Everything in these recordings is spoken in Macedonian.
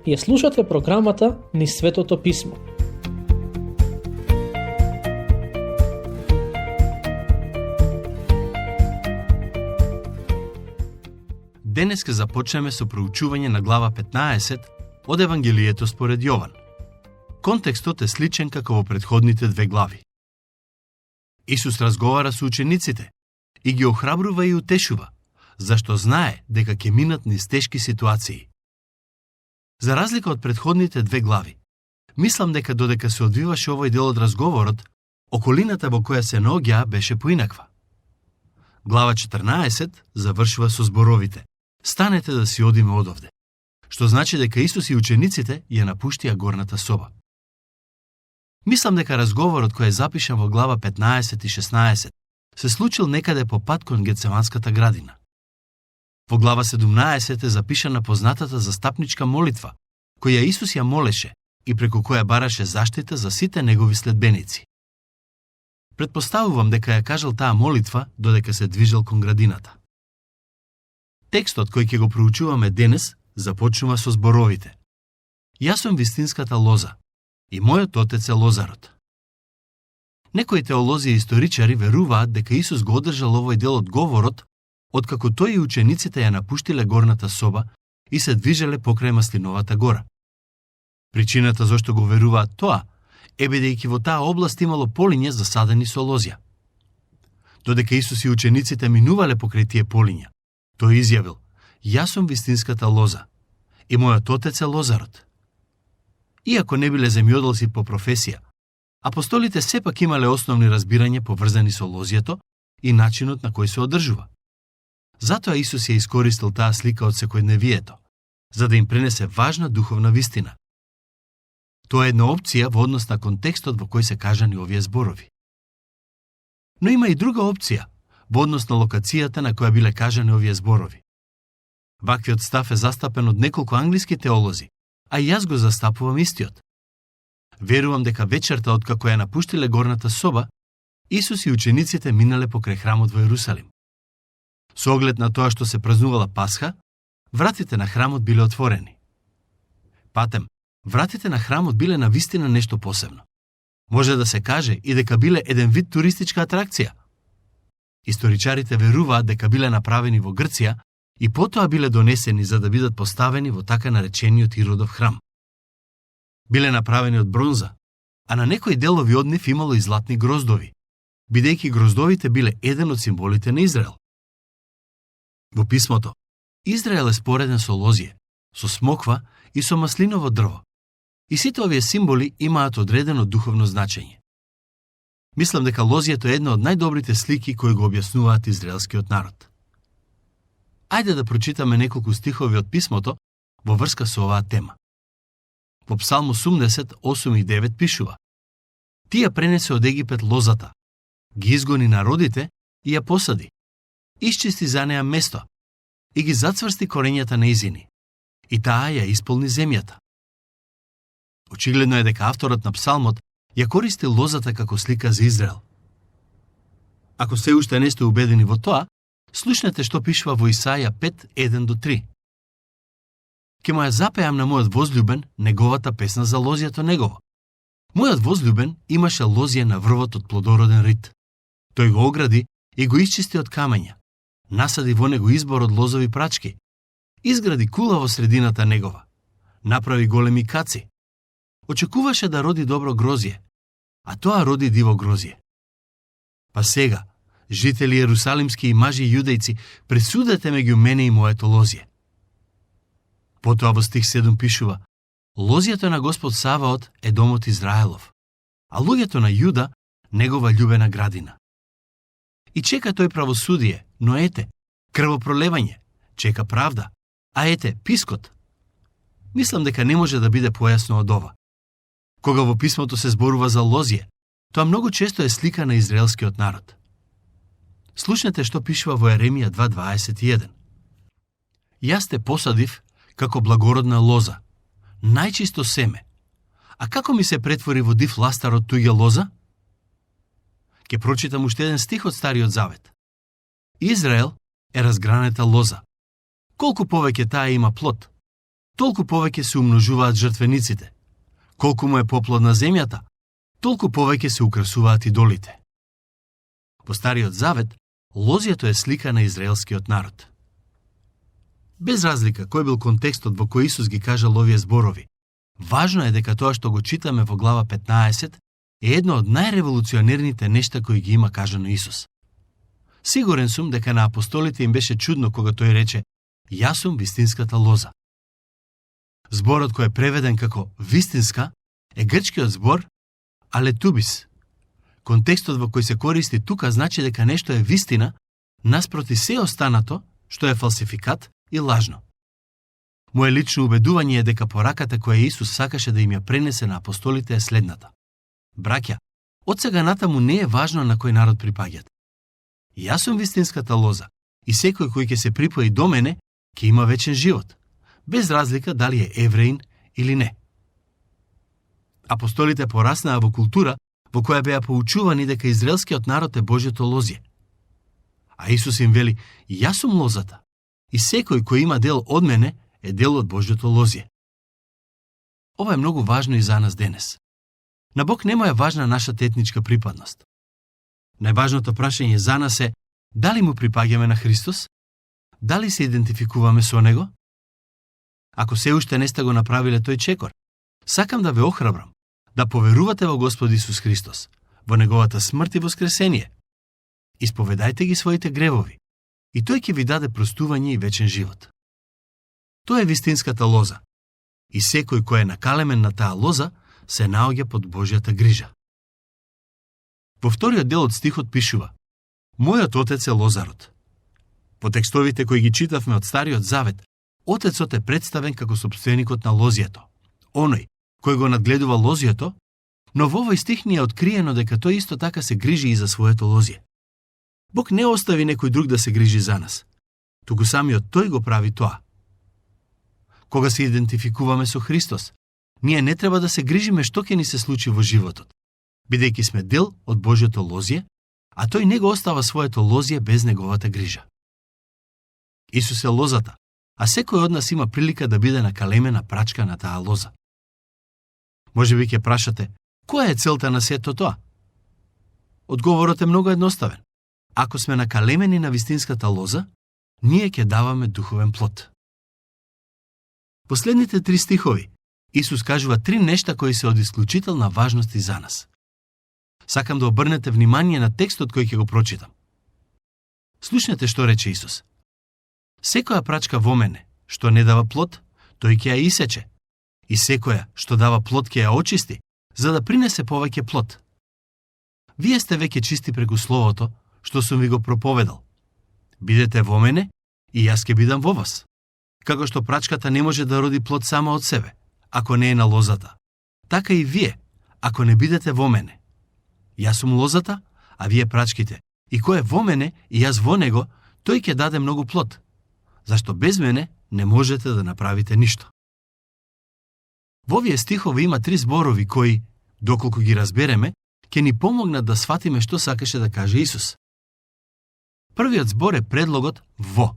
Ја слушате програмата Низ Светото Писмо. Денес ке започнеме со проучување на глава 15 од Евангелието според Јован. Контекстот е сличен како во претходните две глави. Исус разговара со учениците и ги охрабрува и утешува, зашто знае дека ќе минат низ тешки ситуации. За разлика од претходните две глави, мислам дека додека се одвиваше овој дел од разговорот, околината во која се наоѓаа беше поинаква. Глава 14 завршува со зборовите: "Станете да си одиме одовде", што значи дека Исус и учениците ја напуштија горната соба. Мислам дека разговорот кој е запишан во глава 15 и 16 се случил некаде по пат кон Гецеманската градина. Во глава 17 е запишана познатата застапничка молитва, која Исус ја молеше и преку која бараше заштита за сите негови следбеници. Предпоставувам дека ја кажал таа молитва додека се движел кон градината. Текстот кој ќе го проучуваме денес започнува со зборовите: "Јас сум вистинската лоза и мојот отец е лозарот." Некои теолози и историчари веруваат дека Исус го одржал овој дел од говорот откако тој и учениците ја напуштиле горната соба и се движеле покрај Маслиновата гора. Причината зашто го веруваат тоа е бидејќи во таа област имало полиња засадени со лозја. Додека Исус и учениците минувале покрај тие полиња, тој изјавил: "Јас сум вистинската лоза и мојот отец е лозарот." Иако не биле земјоделци по професија, апостолите сепак имале основни разбирања поврзани со лозјето и начинот на кој се одржува. Затоа Исус ја искористил таа слика од секојдневието, за да им пренесе важна духовна вистина. Тоа е една опција во однос на контекстот во кој се кажани овие зборови. Но има и друга опција во однос на локацијата на која биле кажани овие зборови. Ваквиот став е застапен од неколку англиски теолози, а и јас го застапувам истиот. Верувам дека вечерта откако ја напуштиле горната соба, Исус и учениците минале покрај храмот во Ерусалим. Со оглед на тоа што се празнувала Пасха, вратите на храмот биле отворени. Патем, вратите на храмот биле навистина нешто посебно. Може да се каже и дека биле еден вид туристичка атракција. Историчарите веруваат дека биле направени во Грција и потоа биле донесени за да бидат поставени во така наречениот Иродов храм. Биле направени од бронза, а на некои делови од нив имало и златни гроздови, бидејќи гроздовите биле еден од символите на Израел. Во писмото, Израел е спореден со лозје, со смоква и со маслиново дрво, и сите овие символи имаат одредено духовно значење. Мислам дека лозјето е една од најдобрите слики кои го објаснуваат израелскиот народ. Ајде да прочитаме неколку стихови од писмото во врска со оваа тема. Во Псалм 80, 8 и 9 пишува: "Ти ја пренесе од Египет лозата, ги изгони народите и ја посади, исчисти за неа место и ги зацврсти корењата нејзини, и таа ја исполни земјата." Очигледно е дека авторот на псалмот ја користи лозата како слика за Израел. Ако се уште не сте убедени во тоа, слушнете што пишува во Исаја 5, 1-3. "Ке му ја запеам на мојот возлюбен неговата песна за лозјето негово. Мојот возлюбен имаше лозје на врвот од плодороден рит. Тој го огради и го исчисти од камења, насади во него избор од лозови прачки, изгради кула во средината негова, направи големи каци. Очекуваше да роди добро грозје, а тоа роди диво грозје. Па сега, жители ерусалимски и мажи јудејци, пресудете меѓу мене и моето лозје." Потоа во стих 7 пишува: "Лозјето на Господ Саваот е домот Израелов, а луѓето на Јуда негова љубена градина. И чека тој правосудие, но ете, крвопролевање, чека правда, а ете, пискот." Мислам дека не може да биде појасно од ова. Кога во писмото се зборува за лозје, тоа многу често е слика на израелскиот народ. Слушнете што пишува во Еремија 2:21. "Јас те посадив како благородна лоза, најчисто семе, а како ми се претвори во див ластар од туѓа лоза?" Ке прочитам уште еден стих од Стариот Завет. "Израел е разгранета лоза. Колку повеќе таа има плод, толку повеќе се умножуваат жртвениците. Колку му е поплодна земјата, толку повеќе се украсуваат идолите. Во Стариот Завет, лозјето е слика на израелскиот народ. Без разлика кој бил контекстот во кој Исус ги кажал овие зборови, важно е дека тоа што го читаме во глава 15 е едно од најреволуционерните нешта кои ги има кажано Исус. Сигурен сум дека на апостолите им беше чудно кога тој рече «Јас сум вистинската лоза». Зборот кој е преведен како «вистинска» е грчкиот збор «алетубис». Контекстот во кој се користи тука значи дека нешто е вистина наспроти се останато што е фалсификат и лажно. Моје лично убедување е дека пораката која Исус сакаше да им ја пренесе на апостолите е следната. Браќа, од сега натаму не е важно на кој народ припаѓате. Јас сум вистинската лоза и секој кој ќе се припои до мене ќе има вечен живот, без разлика дали е евреин или не. Апостолите пораснаа во култура во која беа поучувани дека израелскиот народ е Божјото лозје. А Исус им вели, јас сум лозата и секој кој има дел од мене е дел од Божјото лозје. Ова е многу важно и за нас денес. На Бог нема е важна нашата етничка припадност. Најважното прашање за нас е дали му припаѓаме на Христос? Дали се идентификуваме со Него? Ако се уште не сте го направиле тој чекор, сакам да ве охрабрам да поверувате во Господ Исус Христос, во Неговата смрт и воскресение. Исповедајте ги своите гревови и Тој ќе ви даде простување и вечен живот. Тоа е вистинската лоза и секој кој е накалемен на таа лоза се наоѓа под Божјата грижа. Во вториот дел од стихот пишува: Мојот отец е лозарот. По текстовите кои ги читавме од Стариот Завет, отецот е представен како сопственикот на лозјето, оној кој го надгледува лозјето, но во овој стих ни е откриено дека тој исто така се грижи и за своето лозје. Бог не остави некој друг да се грижи за нас, туку самиот тој го прави тоа. Кога се идентификуваме со Христос, ние не треба да се грижиме што ќе ни се случи во животот, бидејќи сме дел од Божјото лозје, а тој не го остава своето лозје без неговата грижа. Исус е лозата, а секој од нас има прилика да биде накалемена прачка на таа лоза. Може би ќе прашате, која е целта на сето тоа? Одговорот е многу едноставен. Ако сме накалемени на вистинската лоза, ние ќе даваме духовен плод. Последните 3 стихови Исус кажува 3 нешта кои се од исклучителна важност и за нас. Сакам да обрнете внимание на текстот кој ќе го прочитам. Слушнете што рече Исус. Секоја прачка во мене, што не дава плод, тој ќе ја исече, и секоја што дава плод ќе ја очисти, за да принесе повеќе плод. Вие сте веќе чисти преку словото, што сум ви го проповедал. Бидете во мене, и јас ќе бидам во вас. Како што прачката не може да роди плод сама од себе, ако не е на лозата, така и вие, ако не бидете во мене. Јас сум лозата, а вие прачките, и кој е во мене и јас во него, тој ќе даде многу плод, зашто без мене не можете да направите ништо. Во овие стихови има 3 зборови кои, доколку ги разбереме, ќе ни помогнат да сватиме што сакаше да каже Исус. Првиот збор е предлогот во.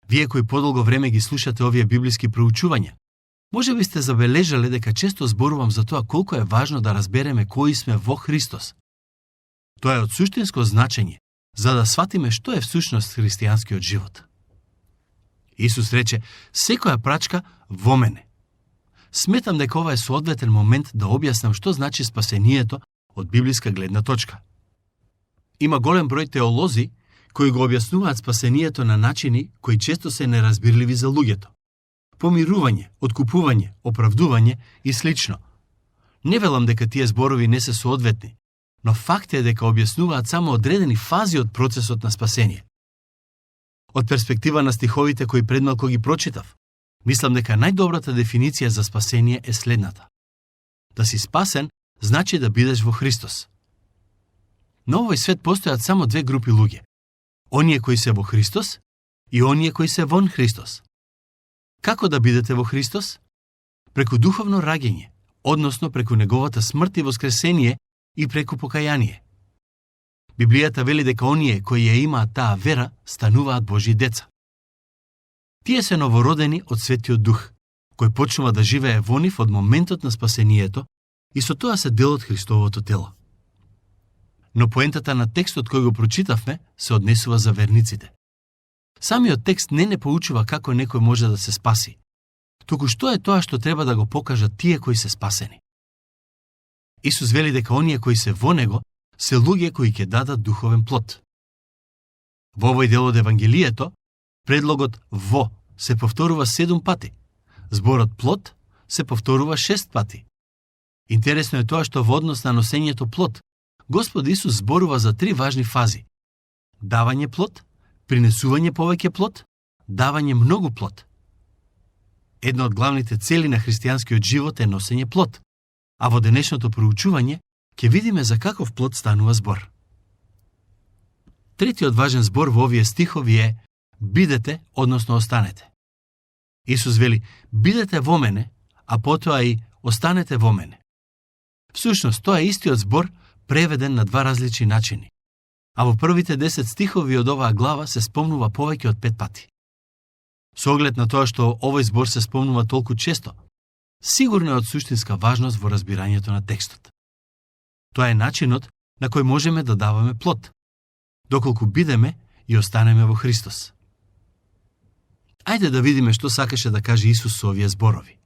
Вие кои подолго време ги слушате овие библиски проучувања, може би сте забележале дека често зборувам за тоа колку е важно да разбереме кои сме во Христос. Тоа е од суштинско значење, за да сватиме што е всушност христијанскиот живот. Исус рече, секоја прачка во мене. Сметам дека ова е соодветен момент да објаснам што значи спасението од библиска гледна точка. Има голем број теолози кои го објаснуваат спасението на начини кои често се неразбирливи за луѓето. Помирување, откупување, оправдување и слично. Не велам дека тие зборови не се соодветни, но факт е дека објаснуваат само одредени фази од процесот на спасение. Од перспектива на стиховите кои предмалку ги прочитав, мислам дека најдобрата дефиниција за спасение е следната. Да си спасен значи да бидеш во Христос. На овој свет постојат само 2 групи луѓе. Оние кои се во Христос и оние кои се вон Христос. Како да бидете во Христос? Преку духовно раѓање, односно преку неговата смрт и воскресение и преку покаяние. Библијата вели дека оние кои ја имаат таа вера стануваат Божји деца. Тие се новородени од Светиот Дух, кој почнува да живее во нив од моментот на спасението и со тоа се дел од Христовото тело. Но поентата на текстот кој го прочитавме се однесува за верниците. Самиот текст не поучува како некој може да се спаси, туку што е тоа што треба да го покажат тие кои се спасени. Исус вели дека оние кои се во Него се луѓе кои ќе дадат духовен плод. Во овој дел од Евангелието, предлогот «во» се повторува 7 пати, зборот «плод» се повторува 6 пати. Интересно е тоа што во однос на носењето плод, Господ Исус зборува за 3 важни фази: давање плод, принесување повеќе плод, давање многу плод. Една од главните цели на христијанскиот живот е носење плод, а во денешното проучување ќе видиме за каков плод станува збор. Третиот важен збор во овие стихови е бидете, односно останете. Исус вели, бидете во мене, а потоа и останете во мене. Всушност, тоа е истиот збор преведен на 2 различни начини, а во првите 10 стихови од оваа глава се спомнува повеќе од 5 пати. Со оглед на тоа што овој збор се спомнува толку често, сигурно е од суштинска важност во разбирањето на текстот. Тоа е начинот на кој можеме да даваме плод, доколку бидеме и останеме во Христос. Ајде да видиме што сакаше да каже Исус со овие зборови.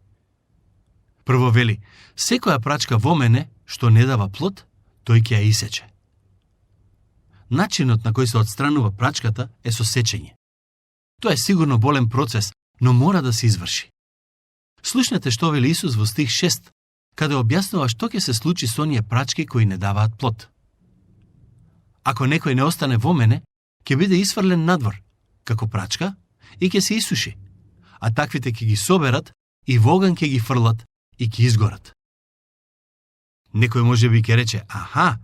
Прво вели, секоја прачка во мене што не дава плод, тој ќе ја исече. Начинот на кој се отстранува прачката е со сечење. Тоа е сигурно болен процес, но мора да се изврши. Слушнете што вели Исус во стих 6, каде објаснува што ќе се случи со оние прачки кои не даваат плод. Ако некој не остане во мене, ќе биде исфрлен надвор, како прачка, и ќе се исуши, а таквите ќе ги соберат и во оган ќе ги фрлат и ќе изгорат. Некој може би ќе рече, аха,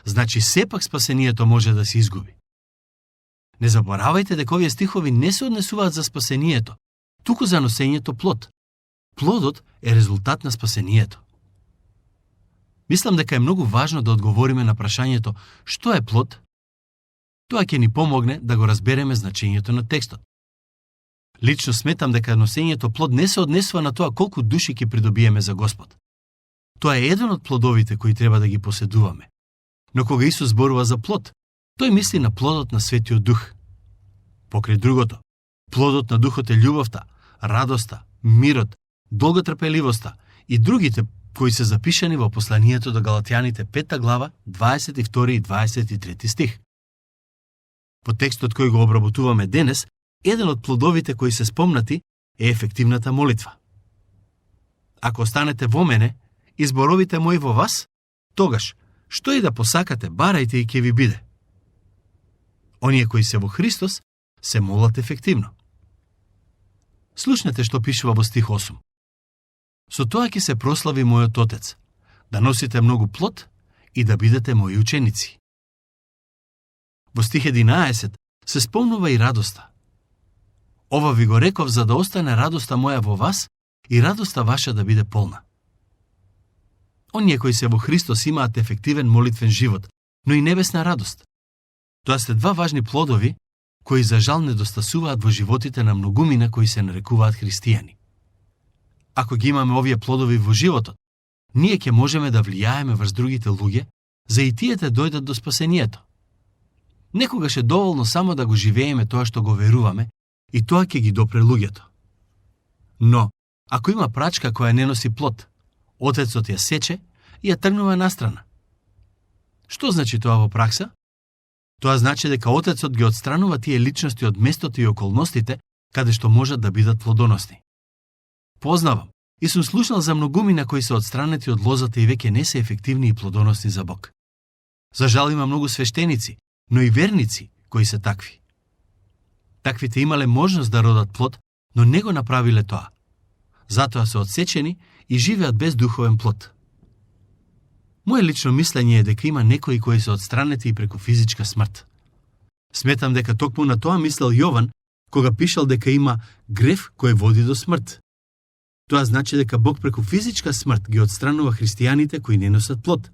значи сепак спасението може да се изгуби. Не заборавајте дека овие стихови не се однесуваат за спасението, туку за носењето плод. Плодот е резултат на спасението. Мислам дека е многу важно да одговориме на прашањето што е плод. Тоа ќе ни помогне да го разбереме значењето на текстот. Лично сметам дека носењето плод не се однесува на тоа колку души ќе придобиеме за Господ. Тоа е еден од плодовите кои треба да ги поседуваме. Но кога Исус зборува за плод, тој мисли на плодот на Светиот Дух. Покрај другото, плодот на Духот е љубовта, радоста, мирот, долготрпеливоста и другите кои се запишани во посланието до Галатјаните 5 глава, 22 и 23 стих. По текстот кој го обработуваме денес, еден од плодовите кои се спомнати е ефективната молитва. Ако останете во мене и зборовите мои во вас, тогаш, што и да посакате, барајте и ќе ви биде. Оние кои се во Христос се молат ефективно. Слушнете што пишува во стих 8. Со тоа ќе се прослави мојот Отец, да носите многу плод и да бидете мои ученици. Во стих 11 се спомнува и радоста. Ова ви го реков за да остане радоста моја во вас и радоста ваша да биде полна. Оние кои се во Христос имаат ефективен молитвен живот, но и небесна радост. Тоа се 2 важни плодови кои за жал недостасуваат во животите на многумина кои се нарекуваат христијани. Ако ги имаме овие плодови во животот, ние ќе можеме да влијаеме врз другите луѓе, за и тие да дојдат до спасението. Некогаш е доволно само да го живееме тоа што го веруваме и тоа ќе ги допре луѓето. Но, ако има прачка која не носи плод, Отецот ја сече и ја тргнува настрана. Што значи тоа во пракса? Тоа значи дека Отецот ги отстранува тие личности од местото и околностите каде што можат да бидат плодоносни. Познавам и сум слушнал за многумина кои се отстранети од лозата и веќе не се ефективни и плодоносни за Бог. За жал има многу свештеници, но и верници кои се такви. Таквите имале можност да родат плод, но не го направиле тоа. Затоа се отсечени и живеат без духовен плод. Моje лично мислење е дека има некои кои се отстранети и преку физичка смрт. Сметам дека токму на тоа мислел Јован, кога пишал дека има грев кој води до смрт. Тоа значи дека Бог преку физичка смрт ги отстранува христијаните кои не носат плод.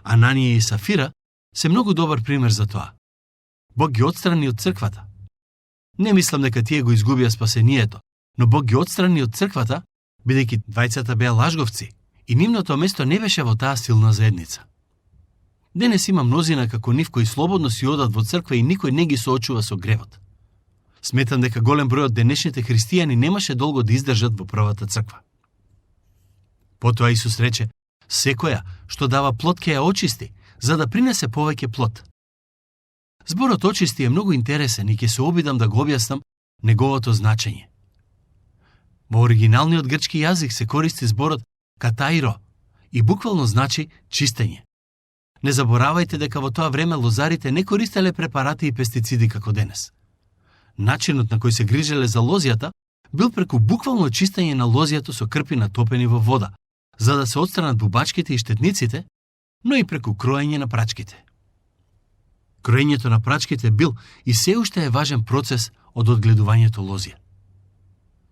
Ананија и Сафира се многу добар пример за тоа. Бог ги отстрани од црквата. Не мислам дека тие го изгубија спасението, но Бог ги отстрани од црквата, бидејќи двајцата беа лажговци и нивното место не беше во таа силна заедница. Денес има мнозина како нив кои слободно си одат во црква и никој не ги соочува со гревот. Сметам дека голем број од денешните христијани немаше долго да издржат во првата црква. Потоа Исус рече: секоја што дава плод ќе ја очисти, за да принесе повеќе плод. Зборот очисти е многу интересен и ќе се обидам да го објаснам неговото значење. Во оригиналниот грчки јазик се користи зборот катаиро и буквално значи чистење. Не заборавајте дека во тоа време лозарите не користеле препарати и пестициди како денес. Начинот на кој се грижеле за лозјата бил преку буквално чистење на лозјето со крпи натопени во вода, за да се отстранат бубачките и штетниците, но и преку кроење на прачките. Кроењето на прачките бил и се уште е важен процес од одгледувањето лозја.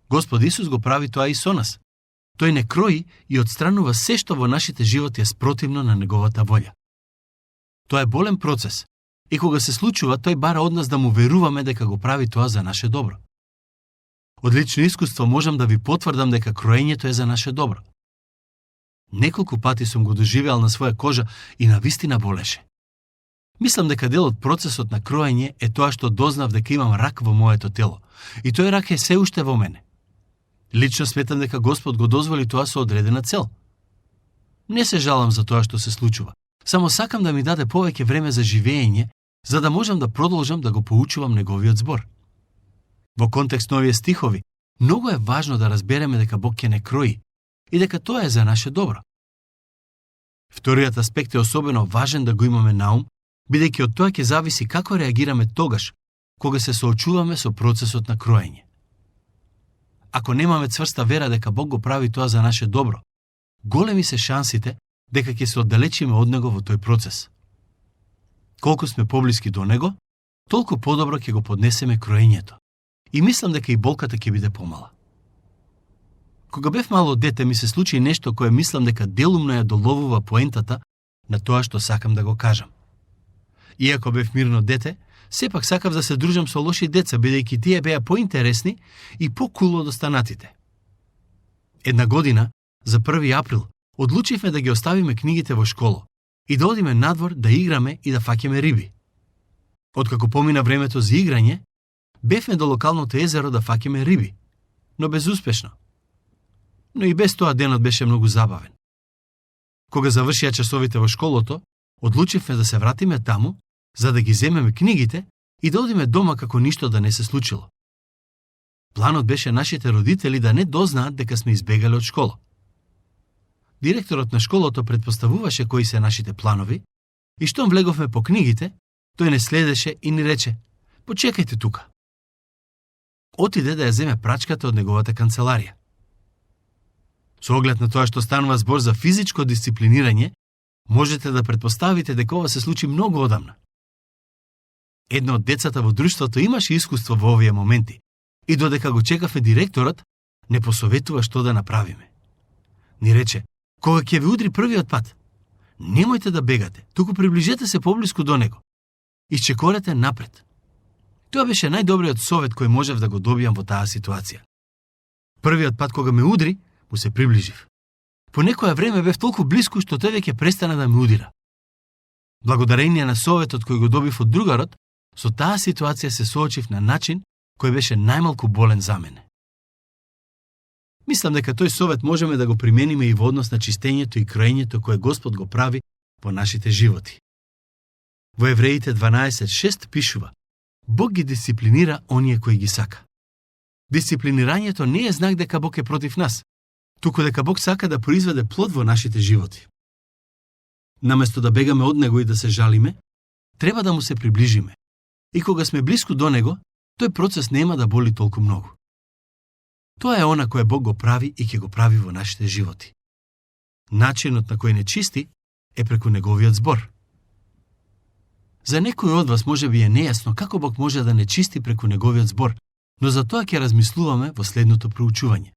Господ Исус го прави тоа и со нас. Тој не крои и отстранува се што во нашите животи е спротивно на неговата волја. Тоа е болен процес и кога се случува, тој бара од нас да му веруваме дека го прави тоа за наше добро. Од лично искуство можам да ви потврдам дека кроењето е за наше добро. Неколку пати сум го доживеал на своја кожа и навистина болеше. Мислам дека дел од процесот на кроење е тоа што дознав дека имам рак во моето тело и тој рак е се уште во мене. Лично сметам дека Господ го дозволи тоа со одредена цел. Не се жалам за тоа што се случува, само сакам да ми даде повеќе време за живење, за да можам да продолжам да го поучувам неговиот збор. Во контекст на овие стихови, многу е важно да разбереме дека Бог ќе не крои и дека тоа е за наше добро. Вториот аспект е особено важен да го имаме на ум, бидејќи од тоа ќе зависи како реагираме тогаш, кога се соочуваме со процесот на кроење. Ако немаме цврста вера дека Бог го прави тоа за наше добро, големи се шансите дека ќе се оддалечиме од Него во тој процес. Колку сме поблиски до Него, толку подобро ќе го поднесеме кроењето. И мислам дека и болката ќе биде помала. Кога бев мало дете, ми се случи нешто кое мислам дека делумно ја доловува поентата на тоа што сакам да го кажам. Иако бев мирно дете, сепак сакав да се дружам со лоши деца, бидејќи тие беа поинтересни и покул од останатите. Една година, за 1 април, одлучивме да ги оставиме книгите во школо и да одиме надвор да играме и да фаќаме риби. Откако помина времето за играње, бевме до локалното езеро да фаќаме риби, но безуспешно. Но и без тоа денот беше многу забавен. Кога завршија часовите во школото, одлучивме да се вратиме таму, за да ги земеме книгите и да одиме дома како ништо да не се случило. Планот беше нашите родители да не дознаат дека сме избегале од школа. Директорот на школото предпоставуваше кои се нашите планови и штом влеговме по книгите, тој не следеше и ни рече: "Почекајте тука." Отиде да ја земе прачката од неговата канцеларија. Со оглед на тоа што станува збор за физичко дисциплинирање, можете да предпоставите дека ова се случи многу одамна. Едно од децата во друштвото имаше искуство во овие моменти и додека го чекавме директорот, не посоветува што да направиме. Ни рече: "Кога ќе ви удри првиот пат, немојте да бегате, туку приближете се поблиску до него. Исчекорете напред." Тоа беше најдобриот совет кој можев да го добијам во таа ситуација. Првиот пат кога ме удри, му се приближив. По некоја време бев толку блиску што тој веќе престана да ме удира. Благодарение на советот кој го добив од другарот, со таа ситуација се соочив на начин кој беше најмалку болен за мене. Мислам дека тој совет можеме да го примениме и во однос на чистењето и кроењето кое Господ го прави во нашите животи. Во Евреите 12:6 пишува: "Бог ги дисциплинира оние кои ги сака." Дисциплинирањето не е знак дека Бог е против нас, туку дека Бог сака да произведе плод во нашите животи. Наместо да бегаме од Него и да се жалиме, треба да му се приближиме. И кога сме блиску до Него, тој процес нема да боли толку многу. Тоа е она кое Бог го прави и ќе го прави во нашите животи. Начинот на кој не чисти е преку Неговиот збор. За некој од вас може би е нејасно како Бог може да не чисти преку Неговиот збор, но за тоа ќе размислуваме во следното проучување.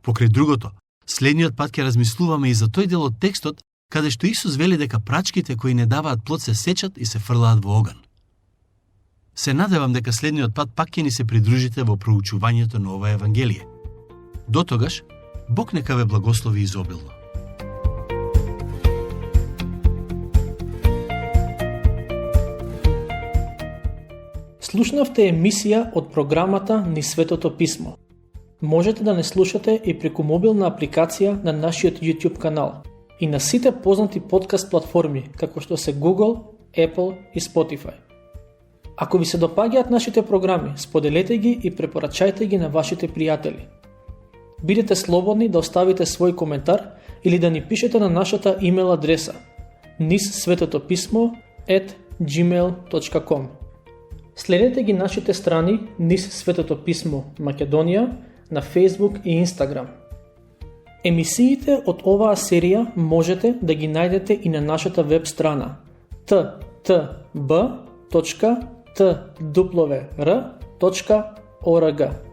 Покрај другото, следниот пат ќе размислуваме и за тој дел од текстот каде што Исус вели дека прачките кои не даваат плод се сечат и се фрлаат во оган. Се надевам дека следниот пат пак ќе ни се придружите во проучувањето на ова Евангелие. Дотогаш, Бог нека ве благослови изобилно. Слушнавте емисија од програмата Низ Светото Писмо. Можете да не слушате и преку мобилна апликација на нашиот YouTube канал и на сите познати подкаст платформи, како што се Google, Apple и Spotify. Ако ви се допаѓаат нашите програми, споделете ги и препорачајте ги на вашите пријатели. Бидете слободни да оставите свој коментар или да ни пишете на нашата имейл адреса nizsvetotopисmo@gmail.com. Следете ги нашите страни Низ Светото Писмо Македонија на Facebook и Instagram. Емисиите од оваа серија можете да ги најдете и на нашата веб страна ttb.twr.org.